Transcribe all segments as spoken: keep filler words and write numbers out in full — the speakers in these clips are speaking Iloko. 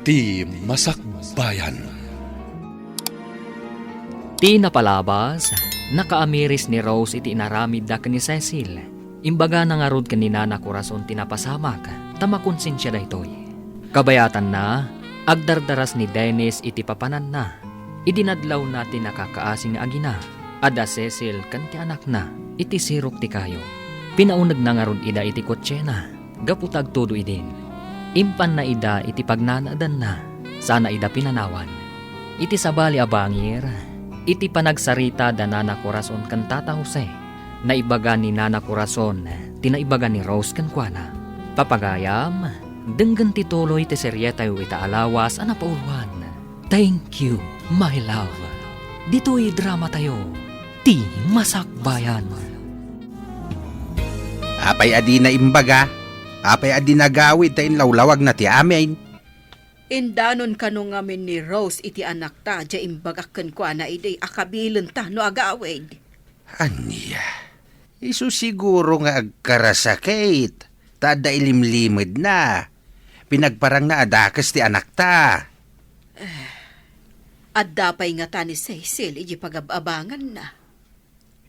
Ti Masakbayan. Ti napalabas, nakaamiris ni Rose iti inaramidda ken ni Cecil. Imbagana ngarud ken ni Nana Corazon ti napasamak, ta makonsensia daytoy. Kabayatanna, agdardaras ni Dennis iti papananna. Idi nadlawna ti nakakaasing nga agina, adda Cecil ken ti anakna iti sirok ti kayo. Pinaunegna ngarud ida iti kotsena gapu ta agtudo idin. Impanna ida iti pagnanaedanna, sana ida pinanawan. Iti sabali a bangir, iti panagsarita da Nana Corazon ken Tata Jose, naibaga ni Nana Corazon ti naibaga ni Rose kenkuana. Papagayam, denggen ti tuloy ti serietayo ita a lawas a napauloan. Thank you, my love. Ditoy dramatayo, ti masakbayan. Apay a dina imbaga? Apay a dina agawid ta inlawlawagna ti amin? Indanon kano ngamin ni Rose iti anakta, diay imbagak kenkuana idi a kabilenta no agawid. Ania? Isu siguro nga agkarasakit, ta adda ilimlimedna. Pinagparangna a dakes ti anakta. Adda pay ngata ni Cecil iti pagab-abanganna.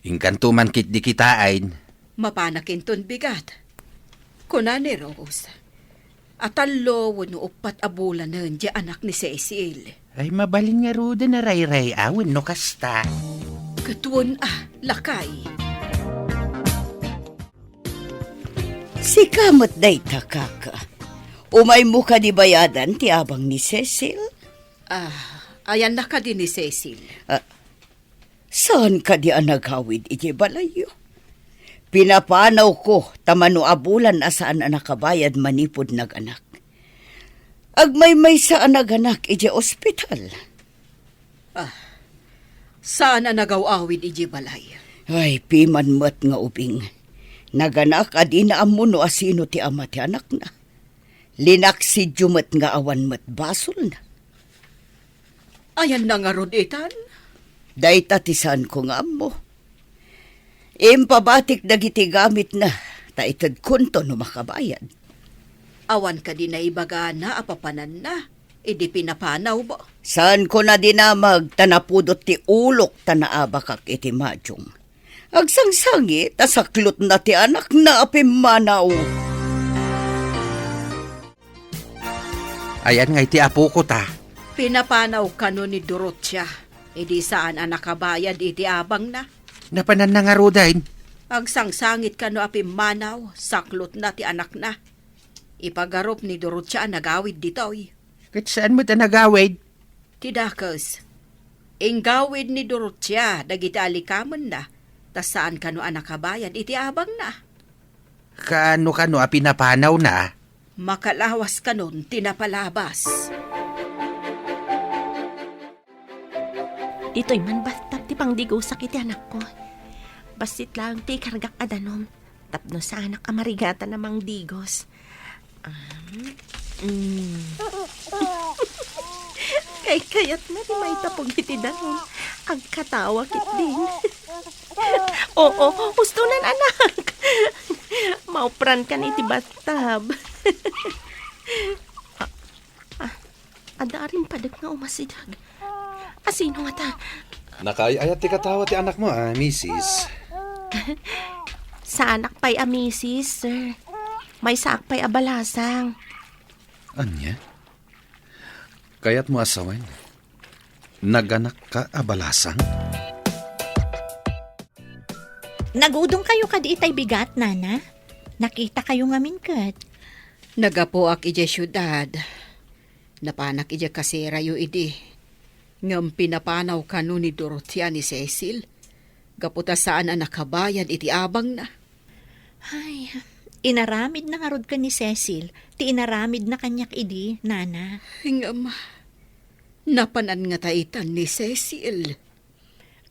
Inkanto man ketdi kitaen. Mapanakinton bigat. Kuna ni Rose, a tallo wenno uppat a bulanen diay anak ni Cecil. Ay, mabalin ngaruden a rayray-awen no kasta. Ket wen a, lakay. Sika met dayta, kaka. Umaymo kadi bayadan ti abang ni Cecil? Ah, ayanna kadi ni Cecil? Ah, saan kadi a nagawid iti balayyo? Pinapanawko ta mano a bulan a saan a nakabayad manipud naganak. Agmaymaysa a naganak iti ospital. Ah, saan a nagaw-awid iti balay? Ay, piman met nga ubing. Naganak a dina ammo no asino ti ama ti anakna. Linaksidyo met nga awan met basolna. Ayanna ngarud itan? Dayta ti saanko nga ammo. Impabatik dagiti gamitna, ta itedkonto no makabayad. Awan kadi naibagana a papananna idi pinapanawmo? Saanko nadinamag ta napudot ti ulok ta naabakak iti majong. Agsangsangit a saklotna ti anakna a pimmanaw. Ayan nga iti apoko ta. Pinapanaw kano ni Dorotia idi saan a nakabayad iti abangna? Napananna ngaruden. Agsangsangit kano a pimmanaw, saklotna ti anakna. Ipagarup ni Dorotia a nagawid ditoy. Ket saan met a nagawid? Ti dakes, inggawid ni Dorotia dagiti alikamenna, ta saan kano a nakabayad iti abangna. Kaano kano a pinapanawna? Makalawas kanon ti napalabas. Ditoy man bathtub ti pangdigosak iti anakko. Bassit laeng ti ikargak a danum tapno saanak a marigatan a mangdigos. Um, mm. Kaykayatna ti maitapog iti danum. Agkatawa ketdin. Oo, hustonan, anak. Mauprankan iti bathtub. Ah, ah, adda a rimpadek nga umasideg. Asino ngata? Nakaay-ayat ti katawa ti anakmo, a misis. Saanak pay a misis, sir. Maysaak pay a balasang. Ania? Kayatmo a sawen? Naganakka a balasang? Nagudongkayo kadi itay bigat, nana? Nakitakayo ngamin ket. Naggapuak idiay siudad. Napanak idiay kaserayo idi. Ngem pinapanaw kano ni Dorothea ni Cecil gapu ta saan a nakabayad iti abangna. Ay, inaramidna ngarud ken ni Cecil ti inaramidna kaniak idi, nana. Ngem, napanan ngata itan ni Cecil?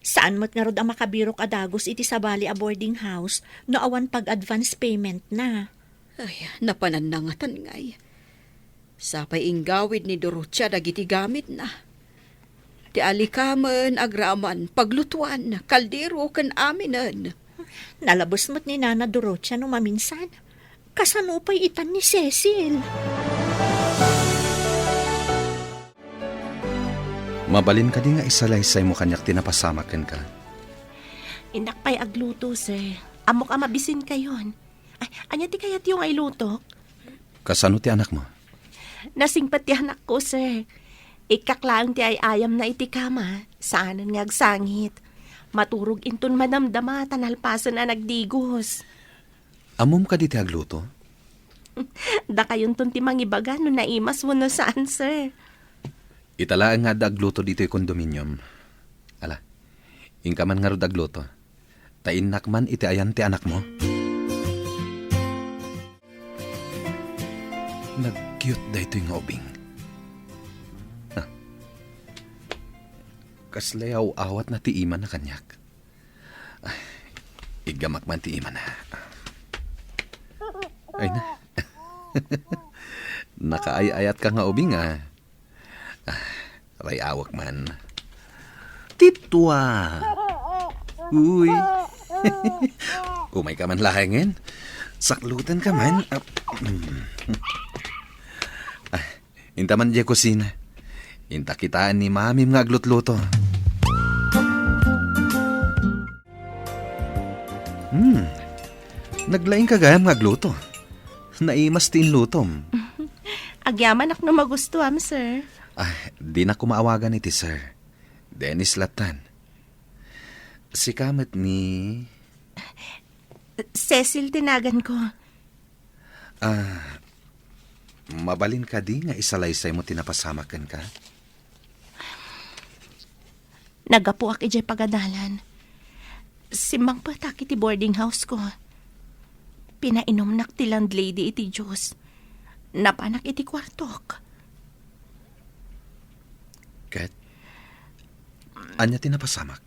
Saan met ngarud a makabirok a dagus iti sabali a boarding house no awan pag-advance payment na. Ay, napananna ngatan ngay. Sapay inggawid ni Dorothea dagiti gamitna. Ti alikamen, agraman, paglutuan, kaldero, ken aminen. Nalabes met ni Nana Dorothea no maminsan. Kasano pay itan ni Cecil? Mabalin kadi nga isalaysaymo kaniak ti napasamak kenka? Innak pay agluto, sir. Ammok a mabisinkayon. Ay, ania ti kayatyo nga ilutok? Kasano ti anakmo? Nasingpet ti anakko, sir. Ikkak laeng ti ay-ayamna iti kama. Saanen nga agsangit. Maturog inton madamdama ta nalpasen a nagdigos. Ammom kadi ti agluto? Dakayonton ti mangibaga no naimas wenno saan, sir. Ita laeng nga adda agluto ditoy condominium. Ala, inka man ngarud agluto. Ta innak man iti ayan ti anakmo. Nag-cute daytoy nga ubing. Ah. Kasla aw-awatna ti imana kaniak. Ay, iggamak man ti imana. Ay na. Nakaay-ayatka nga ubing, ah. Ah, ray-awak man. Titwa! Uy! Umayka man laengen. Saklutanka man. Ah, mm. Ah, inta man diay kusina. Inta kitaen ni Mamim nga aglutluto. Hmm. Naglaingka gayam nga agluto. Naimas ti inlutom. Agyamanak no magustuam, sir. Ah, dinak koma awagan iti sir. Dennis lattan. Sika met ni Cecil ti naganko. Ah, mabalin kadi nga isalaysaymo ti napasamak kenka? Naggapuak idiay pagadalan. Simmangpetak iti boarding house ko. Pinainumnak ti landlady iti juice. Napanak iti kuartok. Ket, ania ti napasamak?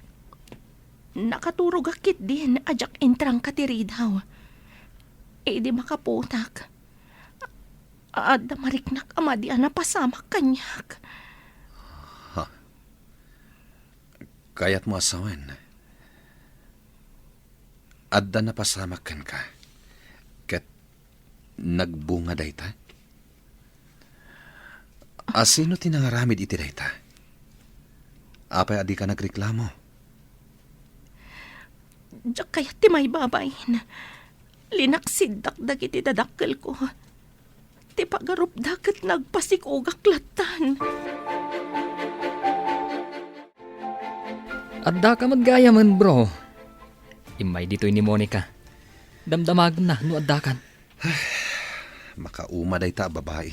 Nakaturogak ketdin a diak intrangka ti ridaw. Idi makaputak, adda mariknak a madi a napasamak kaniak. Ha? Kayatmo a sawen, adda napasamak kenka, ket nagbunga dayta? A sino ti nangaramid iti dayta? Apay a dika nagreklamo? Diak kayat ti maibabain. Linaksiddak dagiti dadakkelko. Ti pagarupda ket nagpasikogak lattan. Addaka met gayamen, bro. Immay ditoy ni Monica. Damdamagenna no addakan. Makauma dayta a babai.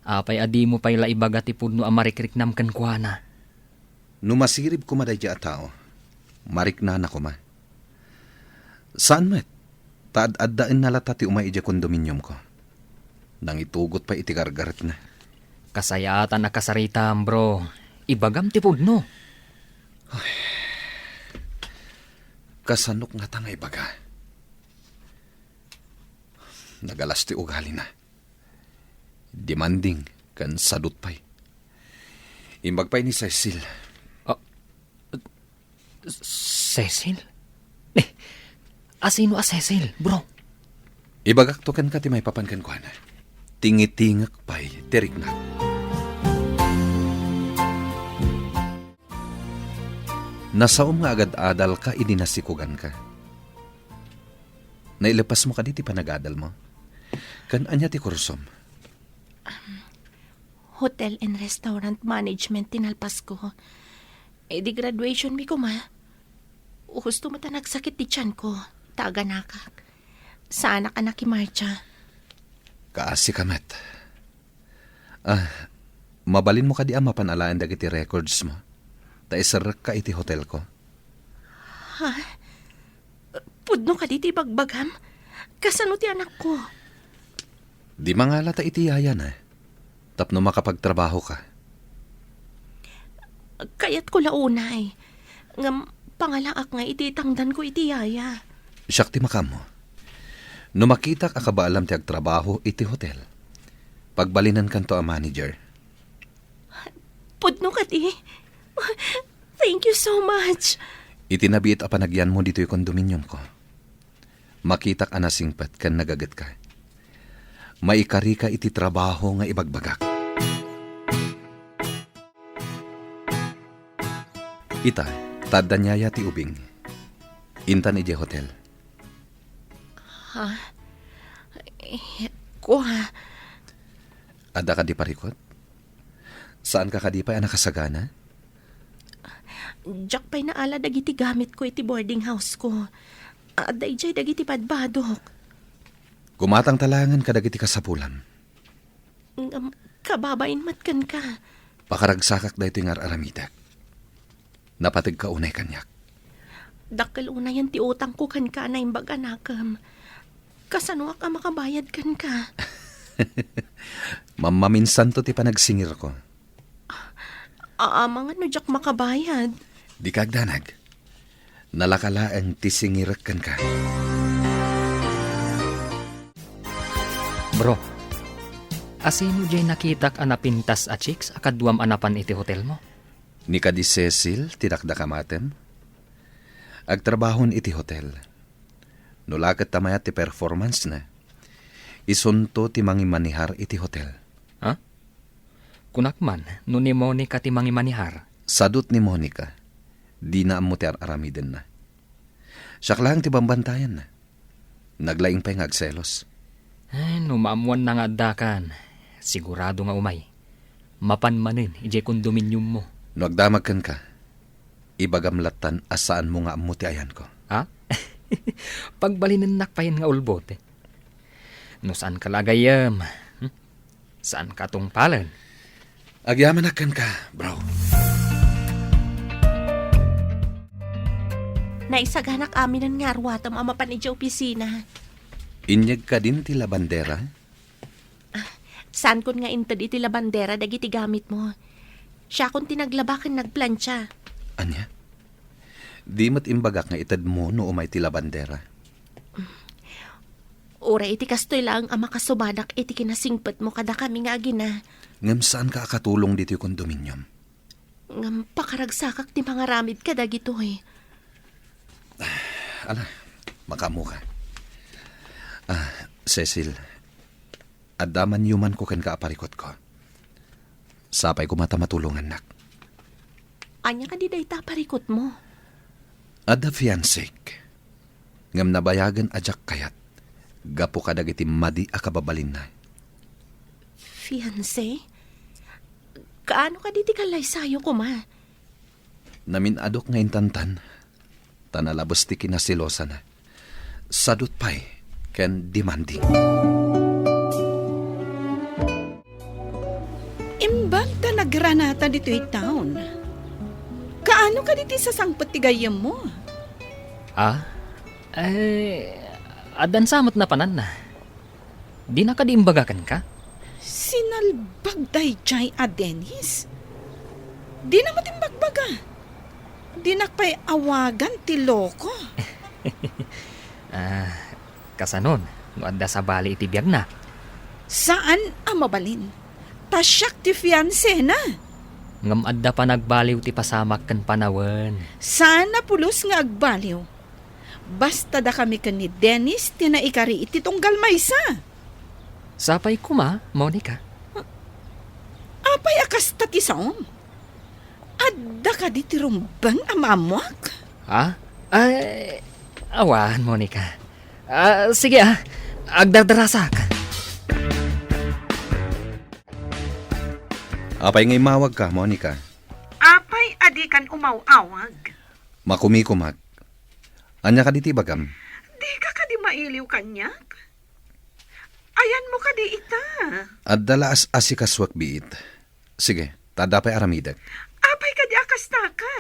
Apay a dimo pay la ibaga ti pudno a marikriknam kenkuana? No masirib koma daydiay a tao, mariknana koma. Saan met, ta ad-addaenna latta ti umay idiay kondominiumko. Nangitugot pay iti gargaretna. Kasayaatan a kasaritam, bro. Ibagam ti pudno. Ay. Kasanok ngata nga ibaga? Nagalas ti ugalina. Demanding ken sadut pay. Imbag pay ni Cecil. Ah, Cecil? Eh, asino a Cecil, bro? Ibagakto kenka ti maipapan kenkuana. Tingitingek pay ti riknak. Nasaom nga agad-adalka idi nasikoganka. Nailepasmo kadi ti panagadalmo? Ken ania ti kursom? Um, Hotel and Restaurant Management ti nalpasko. Idi graduationmi koma, husto met a nagsakit ti tianko, ta aganakak. Saanak a nakimartsa. Kaasika met. Ah, mabalinmo kadi a mapan alaen dagiti recordsmo? Ta iserrekka iti hotelko. Ha? Pudno kadi ti ibagbagam? Kasano ti anakko? Di mangalata iti yayana tapno makapagtrabahoka. Kayatko la unay. Ngem pangalaak nga iti itangdanko iti yaya. Siak ti makaammo. No makitak a kabaalam ti agtrabaho iti hotel, pagbalinenkanto a manager. Pudno kadi? Thank you so much. Iti nabiit a panagyanmo ditoy kondominiumko, makitak a nasingpet ken nagagetka. Maikarika iti trabaho nga ibagbagak. Ita, ta adda ni Yaya ti ubing. Intan idiay hotel. Ha? Eh, kua. Adda kadi parikut? Saanka kadi pay a nakasagana? Diak pay naala dagiti gamitko iti boarding house-ko. Adda idiay dagiti badbadok. Gumatangta laengen kadagiti kasapulam. Ngem kababain met kenka. Pakaragsakak daytoy nga ar-aramidek. Napategka unay kaniak. Dakkel unayen ti utangko kenka a naimbag a nakem. Kasanoak a makabayad kenka? Mammaminsanto ti panagsingirko. Amangan no diak makabayad. Dika agdanag. Nalaka laeng ti singirek kenka. Bro, asino diay nakitak a napintas a chicks a kaduam a napan iti hotelmo? Ni kadi Cecil ti dakdakamatem. Agtrabahon iti hotel. No la ket ta mayat ti performance-na, isunto ti mangimanihar iti hotel. Ha? Kunak man, no ni Monica ti mangimanihar. Sadut ni Monica, dina ammo ti ar-aramidenna. Siak laeng ti bambantayanna. Naglaing pay nga agselos. Ay, no maammoanna nga addakan, sigurado nga umay. Mapan manen idiay kondominiummo. No agdamag kenka, ibagam lattan a saanmo nga ammo ti ayanko. Ha? Pagbalinennak payen nga ulbod. No saanka la agayyem, hmm? Saanka tungpalen. Agyamanak kenka, bro. Naisaganak aminen nga aruatem a mapan idiay opisina. Inyeg kadin ti labandera? Ah, saankon nga inted iti labandera dagiti gamitmo. Siakon ti naglaba ken nagplancha. Ania? Di met imbagak nga itedmo no umay ti labandera. Uray iti kastoy laeng a makasubadak iti kinasingpetmo kadakami nga agina. Ngem saanka a katulong ditoy kondominium? Ngem pakaragsakak ti mangaramid kadagitoy. Ala, makaammoka. Ah, Cecil, adda manyumanko kenka a parikutko. Sapay koma ta matulongannak. Ania kadi dayta a parikutmo? Adda fiancék. Ngem nabayagen a diak kayat gapu kadagiti madi a kababalinna. Fiancé? Kaano kadi ti kallaysayo koma? Namin-adok nga intantan, ta nalabes ti kinaselosana. Sadut pay ken demanding. Imbag ta nagranata ditoy town, kaano kadi ti sasangpet ti gayyemmo? Ah? Eh, addan sa met napananna. Dina kadi imbaga kenka? Sinalbag daydiay a Dennis. Dina met imbagbaga. Dinak pay awagan ti loko. Ah, kasanon, no adda sabali iti biagna? Saan a mabalin. Ta siak ti fiancéna. Ngem adda panagbaliw ti pasamak ken panawen. Saan a pulos nga agbaliw. Basta dakami ken ni Dennis ti naikari iti tunggal maysa. Sapay koma, Monica. Apay a kasta ti saom? Adda kadi ti rumbeng a maammoak? Ha? Ay, awan, Monica. Ah, sige, ah. Agdardarasak. Apay nga immawagka, Monica? Apay a dikan umaw-awag? Makumikumak. Ania kadi ti ibagam? Dika kadi mailiw kaniak? Ayanmo kadi ita? Adda la as-asikasuak biit. Sige, ta adda pay aramidek. Apay kadi a kastaka?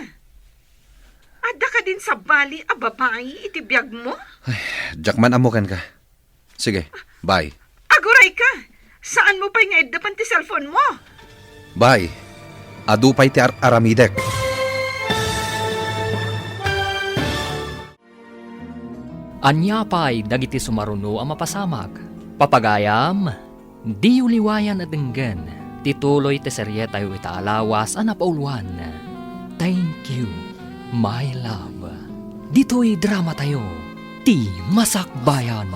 Adda kadin sabali a babai iti biagmo? Ay, diak man ammo kenka. Sige, bye. Aguray ka! Saanmo pay nga iddepen ti cellphone mo? Bye. Adu pay ti ar-aramidek. Ania pay dagiti sumaruno a mapasamak? Papagayam, diyo liwayan a denggen ti tuloy ti serietayo ita a lawas a napauloan, Thank You, My Love. Ditoy dramatayo, Ti Masakbayan.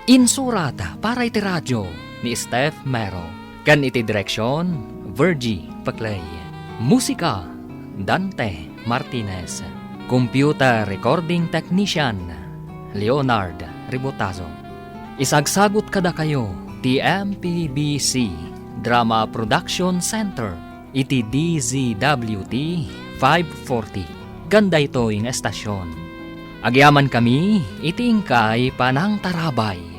Insurat para iti radio ni Steph Mero, ken iti direksion, Virgie Peclay. Musika, Dante Martinez. Computer Recording Technician, Leonard Ribotazo. Isagsagut kadakayo ti M P B C Drama Production Center iti D Z W T five forty. Ganda itoy nga estasion. Agyamankami iti inkay panangtarabay.